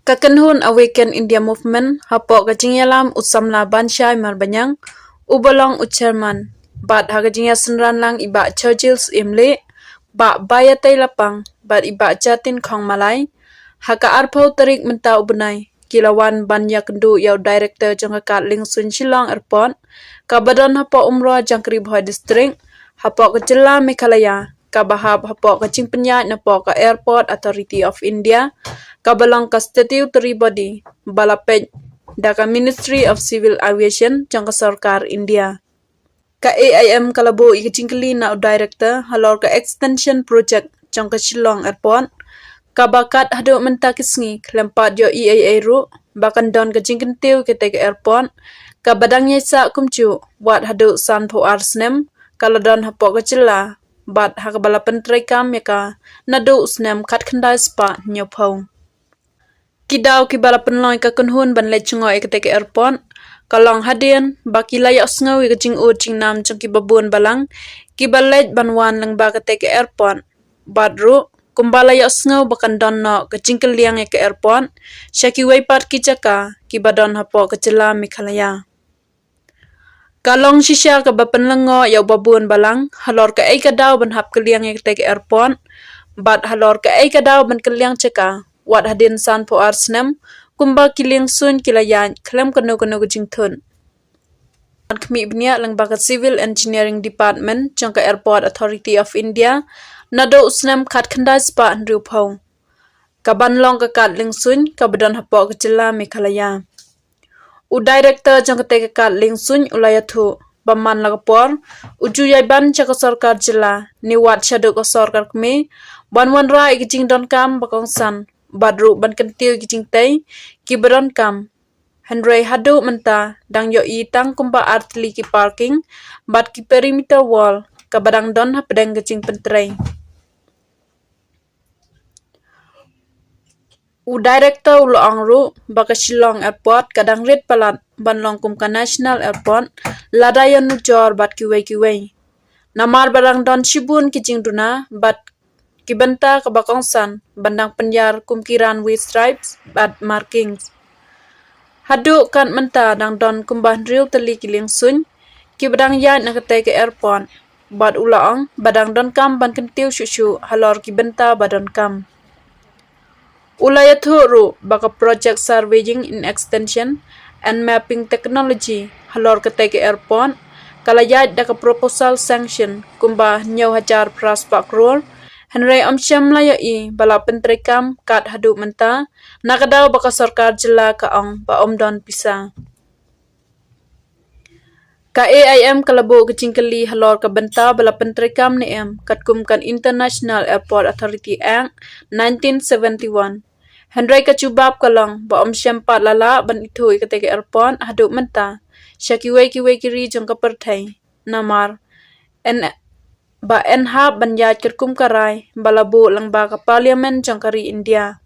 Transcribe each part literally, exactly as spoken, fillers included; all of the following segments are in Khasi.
Ka kynhun Awaken India Movement, hapoh ka jingïalam u samla Banshai Marbaniang, uba long u chairman, bad ha ka jingïasynran lang i Bah Churchill Syiemlieh, Bah Baiatei Lapang, bad i Bah Jatin Khongmalai, ha ka arphew tarik mynta u bnai, ki la wan ban ïakynduh ïa u director jong ka kad liengsuiñ Shillong Airport, kaba don hapoh Umroi Jangkri Bhoi District, hapoh ka jylla Meghalaya, kaba hap hapoh ka jingpynïaid napoh ka Airport Authority of India, kaba long ka statutory body, ba la peit da ka Ministry of Civil Aviation jong ka sorkar India. Ka A I M ka la buh ïa ka jingkylli na u director halor ka extension project jong ka Shillong Airport, kaba kat haduh mynta ki sngi khlem pat ïohi ei ei ruh ba kan don ka jingkyntiew ïa katei ka airport, kaba dang ïaisah kumjuh wat haduh sanphew ar snem ka la don hapoh ka jylla, bad ha kaba la pyntreikam ïa ka naduh u snem khatkhyndai spah hynñiewphew. Ki daw kiba la pynlong ïa ka kynhun ban leit jngoh ïa katei ka airport ka long hadien ba ki la ïohsngew ïa ka jingud jingnam jong kiba bun balang kiba leit ban wan lyngba katei ka airport, bad ruh kumba la ïohsngew ba kan don noh ka jingkylliang ïa ka airport sha kiwei pat ki jaka kiba don hapoh ka jylla Meghalaya. Ka long shisha kaba pynlyngngoh ïa uba bun balang halor kaei ka daw ban hap kylliang ïa katei ka airport, bad halor kaei ka daw ban kylliang jaka wat hadien sanphew ar snem, kumba ki liengsuiñ ki la ïaid khlem kano kano ka jingthut. Ban khmih bniah lyngba ka Civil Engineering Department jong ka Airport Authority of India naduh u snem khatkhyndai spah hynriewphew, kaban long ka kad liengsuiñ kaba don hapoh ka jylla Meghalaya. U director jong katei ka kad liengsuiñ u la ïathuh ba man la ka por u ju ïai ban sha ka sorkar jylla ne wat shaduh ka sorkar kmie ban wanrah ïa ki jingdonkam ba kongsan, bad ruh ban kyntiew ïa ki jingtei kiba donkam. Hynrei haduh mynta dang ïohi tang kumba ar tylli ki parking bad ki perimeter wall kaba dang don hapdeng ka jingpyntrei. U director u la ong ruh ba ka Shillong Airport ka dang rit palat ban long kum ka National Airport lada ïanujor bad kiwei kiwei, namar ba dang don shibun ki jingduna bad ki bynta kaba kongsan ban dang pynïar kum ki runway stripes bad markings. Haduh kat mynta dang don kumba hynriew tylli ki liengsuiñ kiba dang ïaid na katei ka airport, bad u la ong ba dang donkam ban kyntiew shuh shuh halor ki bynta ba donkam. U la ïathuh ruh ba ka project surveying in extension and mapping technology halor katei ka airport ka la ïaid da ka proposal sanction kumba hynñiew hajar phra spah klur, hynrei ym shym la ïohi ba la pyntreikam kat haduh mynta, na ka daw ba ka sorkar jylla ka ong ba ym don pisa. Ka A I M ka la buh ka jingkylli halor ka bynta ba la pyntreikam ne em katkum ka International Airport Authority Act nineteen seventy-one. Hynrei ka jubab ka long ba ym shym pat la lah ban ithuh ïa katei ka airport haduh mynta sha kiwei kiwei ki ri jong ka pyrthei, namar yn ba yn hap ban ïaid katkum ka rai ba la buh lyngba ka Parliament jong ka ri India.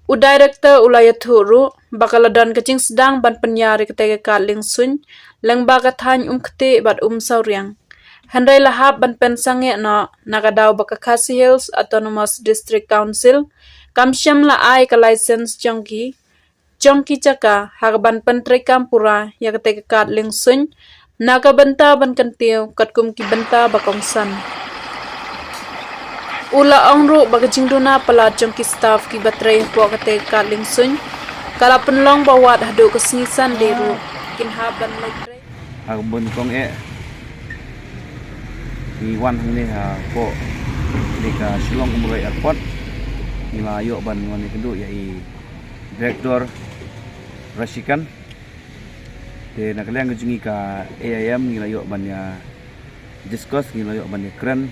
U director u la ïathuh ruh ba ka la don ka jingsdang ban pynïar ïa katei ka kad liengsuiñ lyngba ka thaiñ Umktieh bad Umsauriang, hynrei la hap ban pynsangeh noh na ka daw ba ka Khasi Hills Autonomous District Council kam shym la ai ka license jong ki jong ki jaka ha kaban pyntreikam pura ïa katei ka kad liengsuiñ na ka bynta ban kyntiew katkum ki bynta ba kongsan. U la ong ruh ba ka jingduna palat jong ki staff kiba trei hapoh katei ka kad liengsuiñ ka la pynlong ba wat haduh ka sngi Sunday ruh kin hap ban leit trei. Ha ka bun kong eh, ngi wan hangne hapoh ne ka Shillong Umroi Airport, ngi la ïoh ban wan ïakynduh ïa i Director Rashikan. Te na ka liang ka jong ngi ka A I M ngi la ïoh ban ïa discuss, ngi la ïoh ban ïakren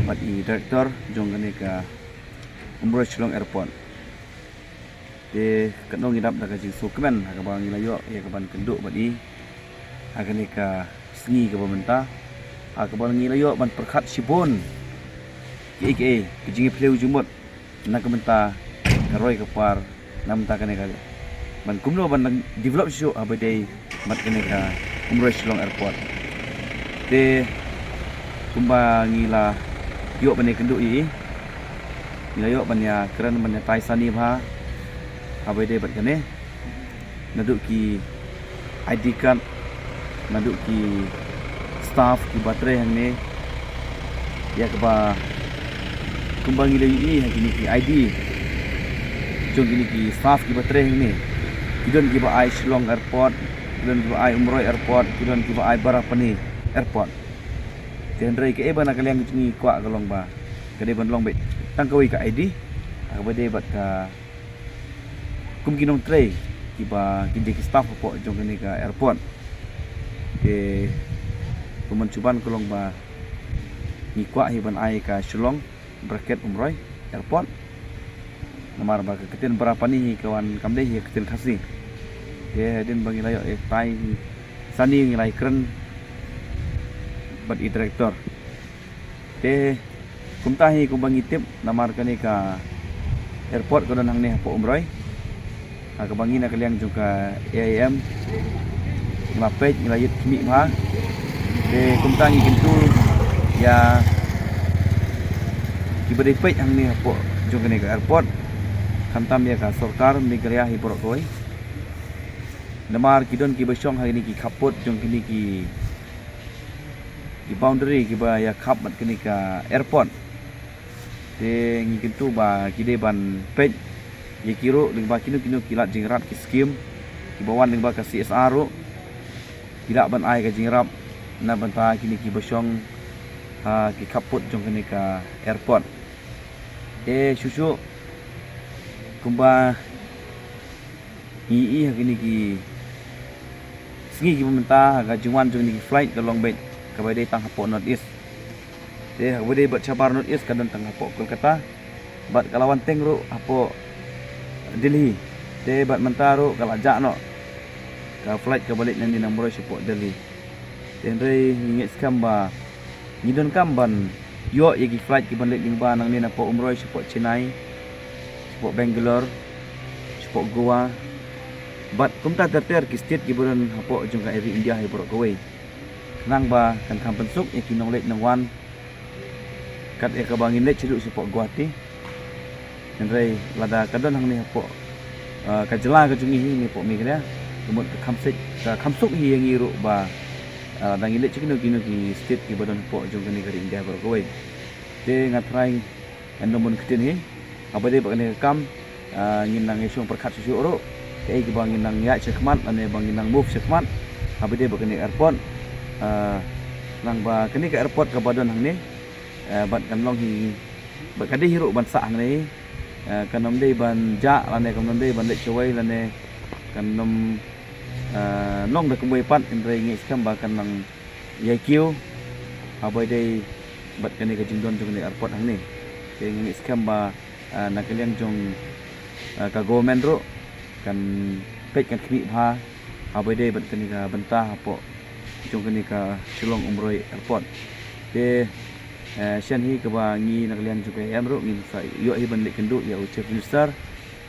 bad i Director jong kane ka Umroi Shillong Airport. Te katno ngi dap da ka jingsngewkmen ha kaba ngi la ïoh ïa kaban kynduh bad i ha kane ka sngi kaba mynta, ha kaba ngi la ïoh ban pyrkhat shibun kiei kiei ki jingïaphylliew jingmut na ka bynta ka roi ka par, na ka bynta kane ka ban kumno ban develop shuh haba ïadei bad kane ka Umroi Shillong Airport. Te kumba ngi la ïoh ban ïakynduh ïa i, Ngi la ïoh ban ïa kren ban ïa tai sani bha. Haba ïadei bad kane, naduh ki I D card, naduh ki staff kiba trei hangne, ïa kaba kumba ngi la ïohi ha kine ki I D jong kine ki staff kiba trei hangne, ki don kiba ai Shillong Airport, ki don kiba ai Umroi Airport, ki don kiba ai Barapani Airport. Te hynrei kaei ba na ka liang jong ngi kwah ka long ba ka dei ban long beit tang kawei ka I D, ha kaba dei bad ka kum ki nongtrei kiba ki dei ki staff hapoh jong kane ka airport. Te kumban chuban ka long ba ngi kwah hi ban ai ka Shillong bracket Umroi Airport. Namar ba ka ktien Barapani hi ka wan kam dei hi ka ktien Khasi. Te hadien ba ngi la ïoh ïa tai sani ngi la ïa kren bad i director. Te kumta hi kumba ngi tip, namar kane ka airport ka don hangne hapoh Umroi. Ha kaba ngi na ka liang jong ka A I M ngi la peit, ngi la ïit khmih bha. Te kumta ngi kyntu ïa kiba dei peit hangne hapoh jong kane ka airport, khamtam ïa ka sorkar Meghalaya hi baroh kawei. Namar ki don kiba shong ha kine ki khappud jong kine ki, ki boundary kiba ïa khap bad kane ka airport. Te ngi kyntu ba ki dei ban peit ïa ki ruh lyngba kino kino ki lad jingïarap, ki skim kiba wan lyngba ka C S R ruh, ki lah ban ai ka jingïarap na bynta kine kiba shong ha ki khappud jong kane ka airport. Te shuh shuh kumba ngi ïohi ha kine ki sngi kiba mynta, ha ka jingwan jong kine ki flight ka long beit kaba dei tang hapoh North East. Te ha kaba dei bad shabar North East ka don tang hapoh Kolkata, bad ka la wan teng ruh hapoh Delhi. Te bad mynta ruh ka la jah noh ka flight kaba leit nangne na Umroi shapoh Delhi. Te hynrei ngi ngeit skhem ba ngi donkam ban ïoh ïa ki flight kiban leit lyngba nangne napoh Umroi shapoh Chennai, shapoh Bangalore, shapoh Goa, bad kumta ter ter ki state kiba don hapoh jong ka ri India hi baroh kawei. Khnang ba kan kham pynsuk ïa ki nongleit nongwan, kat ïa kaba ngin leit shaduh shapoh Guwahati. Hynrei lada ka don hangne hapoh, ah, ka jylla ka jong ngi hi, ngi hapoh Meghalaya, ka mut ka kham suk, ka kham suk hi ïa ngi ruh ba, ah, lada ngi leit sha kino kino ki state kiba don hapoh jong kane ka ri India baroh kawei. Te nga trai ngan ym bun ktien hi. Haba dei bad kane ka kam, ah, ngin nang ïashong pyrkhat shuh shuh ruh, kaei kaba ngin nang ïaid shakhmat lane ba ngin nang move shakhmat haba dei bad kane ka airport. Ah, nang ba kane ka airport kaba don hangne, ah, bad kan long hi, bad ka dei hi ruh ban sah hangne hi. Ah, kan ym dei ban jah lane kan ym dei ban leit shawei lane kan ym, ah, long da kumwei pat, hynrei ngeit skhem ba kan nang ïai kiew haba ïadei bad kane ka jingdon jong kane ka airport hangne. Te ngeit skhem ba, ah, na ka liang jong, ah, ka government ruh kan peit kan khmih bha haba ïadei bad kane ka bynta hapoh jong kane ka Shillong Umroi Airport. Te, eh, shen hi kaba ngi na ka liang jong ka A I M ruh ngin sa ïoh hi ban leit kynduh ïa u Chief Minister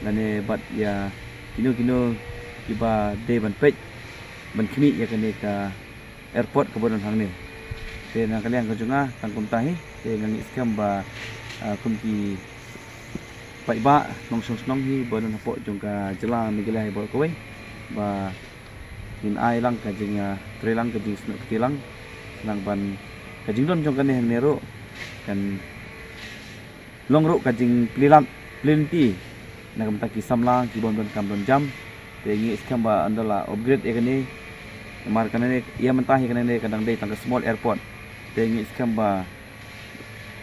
lane bad ïa kino kino kiba dei ban peit ban khmih ïa kane ka airport kaba don hangne. Te na ka liang ka jong nga tang kumta hi, te nga ngeit skhem ba, ah, kum ki paidbah nongshong shnong hi ba don hapoh jong ka jylla Meghalaya hi baroh kawei, ba ngin ai lang ka jing, ah, trei lang ka jingsnoh kti lang, nang ban ka jingdon jong kane hangne ruh kan long ruh ka jingplie lad plie lynti na ka bynta ki samla ki bym don kam don jam. Te ngeit skhem ba ynda la upgrade ïa kane, namar kane ïa mynta hi kane ka dang dei tang ka small airport. Te ngeit skhem ba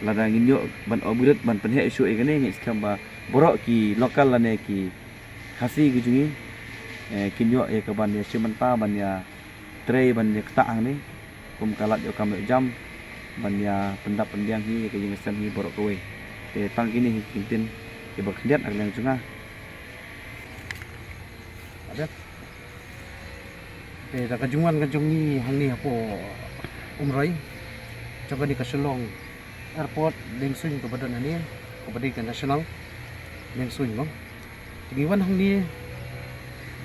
lada ngin ïoh ban upgrade ban pynheh shuh ïa kane, ngeit skhem ba baroh ki local lane ki Khasi ki jong ngi, eh, kin ïoh ïa ka ban ïa shim bynta ban ïa trei ban ïa ktah hangne kum ka lad ïoh kam ïoh jam ban ïa pyndap pynbiang hi ïa ka jingïaseng hi baroh kawei. Te tang kine hi ki ktien kiba khyndiat na ka liang jong nga. Te da ka jingwan ka jong ngi hangne hapoh Umroi jong kane ka Shillong Airport Diengsuin kaba don hangne, kaba dei ka national Diengsuin mo. Te ngi wan hangne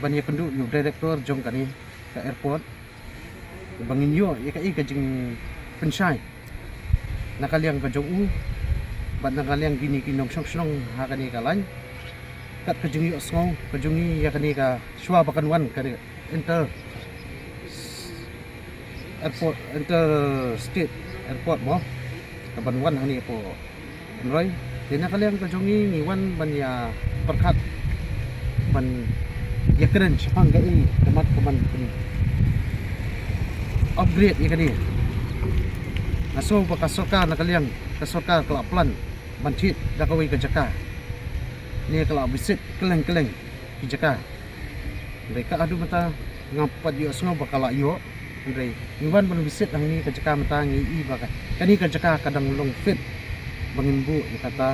ban ïa kynduh ïa u director jong kane ka airport ba ngin ïoh ïa kaei ka jingpynshai na ka liang ka jong u Bad na ka liang kine ki nongshong shnong ha kane ka lain, kat ka jingïohsngew ka jong ngi ïa kane ka, shuwa ba kan wan kane inter airport, inter state airport mo, ka ban wan hangne hapoh Umroi. Te na ka liang ka jong ngi, ngi wan ban ïa pyrkhat ban ïakren shaphang kaei ka mat ka ban pyn upgrade ïa kane. Nga sngew ba ka sorkar na ka liang, ka sorkar ka la plan ban thied da kawei ka jaka ne ka la visit kylleng kylleng ki jaka. Hynrei ka haduh mynta ngam pat ïohsngew ba ka la ïoh. Hynrei ngi wan ban visit hangne ka jaka mynta, ngi i ba ka, kane ka jaka ka dang long fit ba ngin buh ïa kata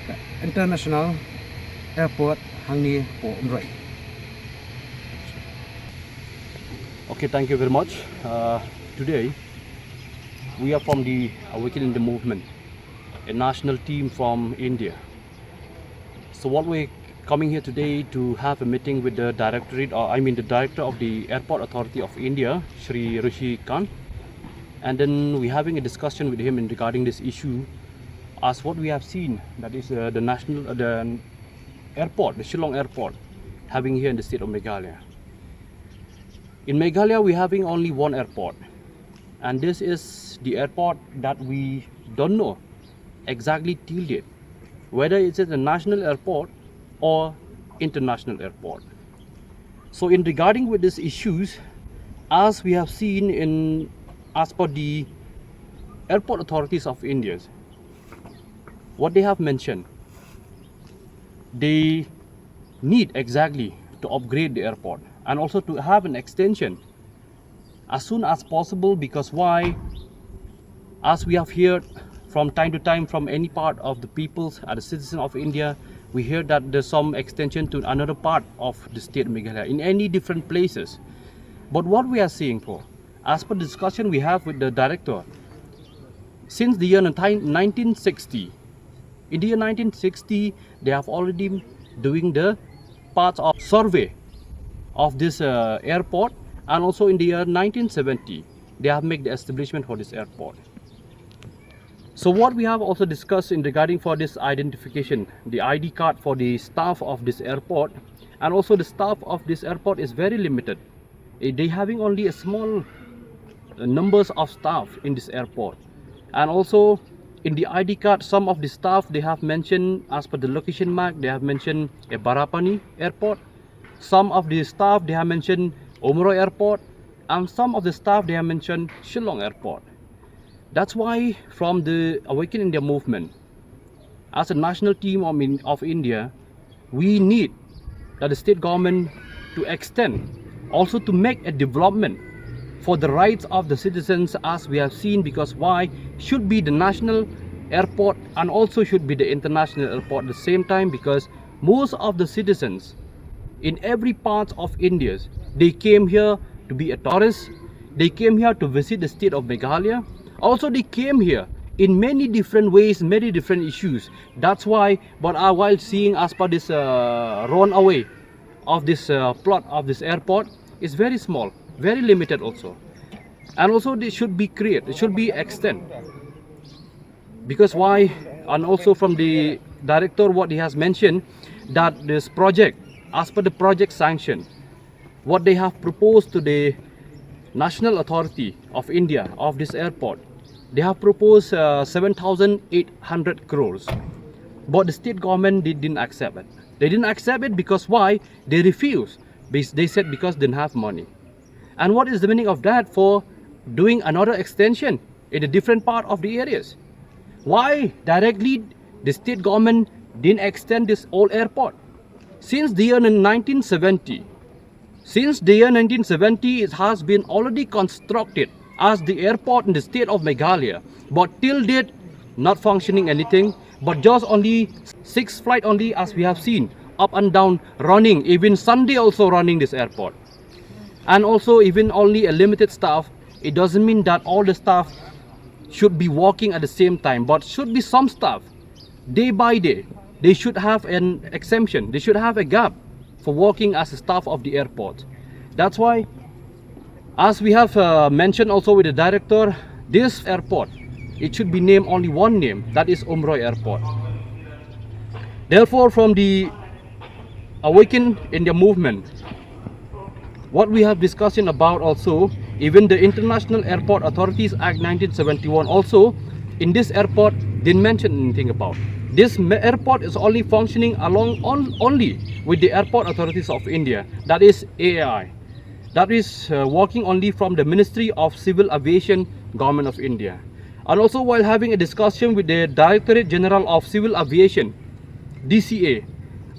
ka international airport hangne hapoh Umroi. Okay, thank you very much. Uh, today, we are from the Awaken India Movement, a national team from India. So what we're coming here today to have a meeting with the directorate, or I mean the director of the Airport Authority of India, Shri Rishi Kant, and then we're having a discussion with him in regarding this issue, as what we have seen, that is, uh, the national, uh, the airport, the Shillong airport, having here in the state of Meghalaya. In Meghalaya, we're having only one airport, and this is the airport that we don't know exactly till date whether it is a national airport or international airport. So in regarding with these issues, as we have seen in, as per the airport authorities of India, what they have mentioned, they need exactly to upgrade the airport and also to have an extension as soon as possible, because why? As we have heard from time to time from any part of the peoples, uh, the citizen of India, we hear that there's some extension to another part of the state of Meghalaya in any different places. But what we are seeing for, as per discussion we have with the director, since the year nineteen sixty, in the year nineteen sixty, they have already doing the parts of survey of this, uh, airport, and also in the year nineteen seventy, they have made the establishment for this airport. So what we have also discussed in regarding for this identification, the I D card for the staff of this airport, and also the staff of this airport is very limited. Eh, they having only a small, uh, numbers of staff in this airport. And also in the I D card, some of the staff, they have mentioned, as per the location mark, they have mentioned a Barapani airport. Some of the staff, they have mentioned Umroi airport. And some of the staff, they have mentioned Shillong airport. That's why from the Awaken India movement, as a national team of, in, of India, we need that the state government to extend, also to make a development for the rights of the citizens, as we have seen, because why should be the national airport and also should be the international airport at the same time, because most of the citizens in every part of India, they came here to be a tourist, they came here to visit the state of Meghalaya. Also, they came here in many different ways, many different issues. That's why, but, uh, while seeing as per this, uh, run away of this, uh, plot of this airport, is very small, very limited also. And also, this should be created, it should be extended. Because why? And also from the director, what he has mentioned, that this project, as per the project sanction, what they have proposed to the National Authority of India of this airport, they have proposed, uh, seven thousand eight hundred crores. But the state government, they didn't accept it. They didn't accept it because why? They refused. They, they said because they didn't have money. And what is the meaning of that for doing another extension in a different part of the areas? Why directly the state government didn't extend this old airport? Since the year nineteen seventy, since the year nineteen seventy, it has been already constructed as the airport in the state of Meghalaya, but till date, not functioning anything, but just only six flight only, as we have seen, up and down running, even Sunday also running this airport. And also, even only a limited staff, it doesn't mean that all the staff should be working at the same time, but should be some staff, day by day, they should have an exemption, they should have a gap for working as a staff of the airport. That's why, as we have, uh, mentioned also with the director, this airport, it should be named only one name, that is Umroi Airport. Therefore, from the Awaken India movement, what we have discussion about also, even the International Airport Authorities Act nineteen seventy-one also, in this airport didn't mention anything about. This airport is only functioning along on, only with the Airport Authorities of India, that is A A I. That is uh, working only from the Ministry of Civil Aviation, Government of India. And also while having a discussion with the Directorate General of Civil Aviation, D C A,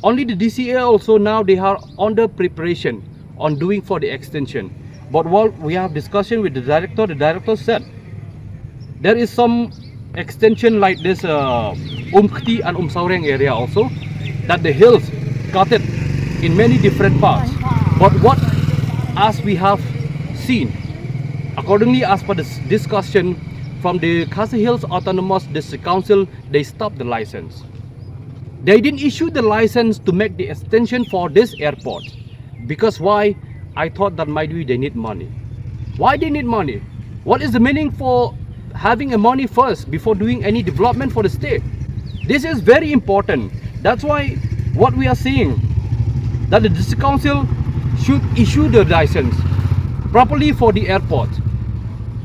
only the D C A also now they are under preparation on doing for the extension. But while we have discussion with the director, the director said there is some extension like this uh, Umkti and Umsaureng area also, that the hills cut it in many different parts. But what, as we have seen, accordingly as per this discussion from the Khasi Hills Autonomous District Council, they stopped the license. They didn't issue the license to make the extension for this airport. Because why? I thought that might be they need money. Why they need money? What is the meaning for having a money first before doing any development for the state? This is very important. That's why what we are seeing, that the district council should issue the license properly for the airport,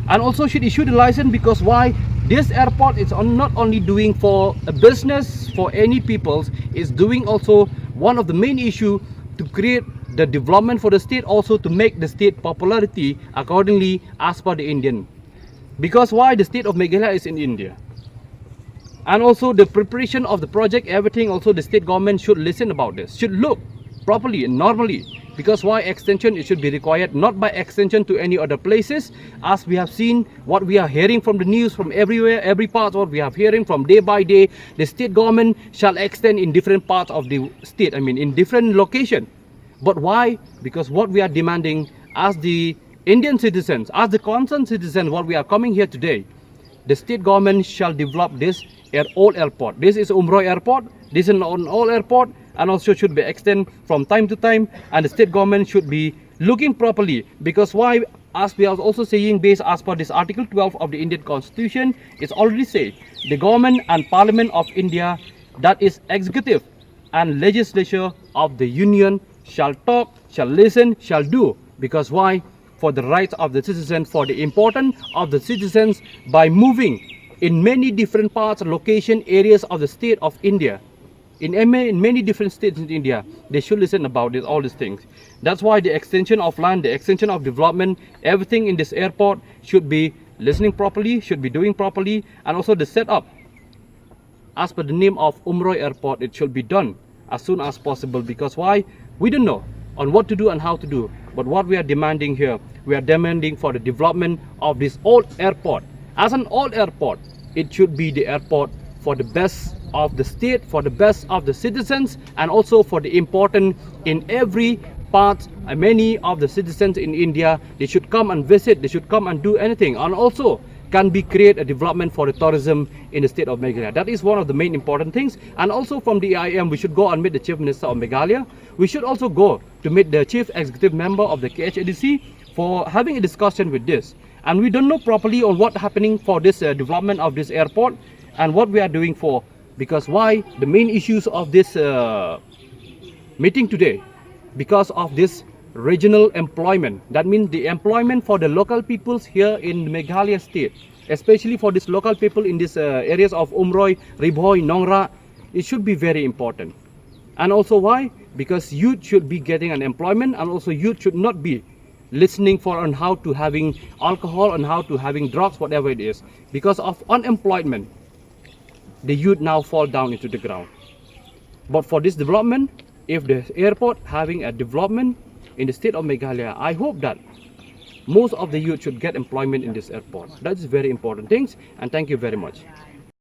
and also should issue the license. Because why? This airport is on, not only doing for a business for any peoples, is doing also one of the main issue to create the development for the state, also to make the state popularity accordingly as per the Indian. Because why? The state of Meghalaya is in India. And also the preparation of the project, everything, also the state government should listen about this, should look properly and normally. Because why? Extension, it should be required not by extension to any other places. As we have seen, what we are hearing from the news, from everywhere, every part, what we are hearing from day by day, the state government shall extend in different parts of the state, I mean, in different location. But why? Because what we are demanding as the Indian citizens, as the concerned citizens, what we are coming here today, the state government shall develop this air, old airport. This is Umroi Airport. This is an old airport, and also should be extended from time to time. And the state government should be looking properly. Because why? As we are also saying, based as per this Article twelve of the Indian Constitution, it's already said the government and Parliament of India, that is executive and legislature of the Union, shall talk, shall listen, shall do. Because why? For the rights of the citizens, for the importance of the citizens, by moving in many different parts, location, areas of the state of India, in, in many different states in India, they should listen about this, all these things. That's why the extension of land, the extension of development, everything in this airport should be listening properly, should be doing properly, and also the setup as per the name of Umroi Airport, it should be done as soon as possible. Because why? We don't know on what to do and how to do. But what we are demanding here, we are demanding for the development of this old airport. As an old airport, it should be the airport for the best of the state, for the best of the citizens, and also for the important in every part. Uh, many of the citizens in India, they should come and visit, they should come and do anything, and also can be create a development for the tourism in the state of Meghalaya. That is one of the main important things. And also from the I M, we should go and meet the Chief Minister of Meghalaya. We should also go to meet the Chief Executive Member of the K H A D C for having a discussion with this. And we don't know properly on what happening for this uh, development of this airport and what we are doing for. Because why? The main issues of this uh, meeting today, because of this regional employment. That means the employment for the local peoples here in Meghalaya state, especially for these local people in these uh, areas of Umroi, Ri Bhoi, Nongrah, it should be very important. And also why? Because youth should be getting an employment, and also youth should not be listening for on how to having alcohol and how to having drugs, whatever it is. Because of unemployment, the youth now fall down into the ground. But for this development, if the airport having a development in the state of Meghalaya, I hope that most of the youth should get employment in this airport. That is very important things, and thank you very much.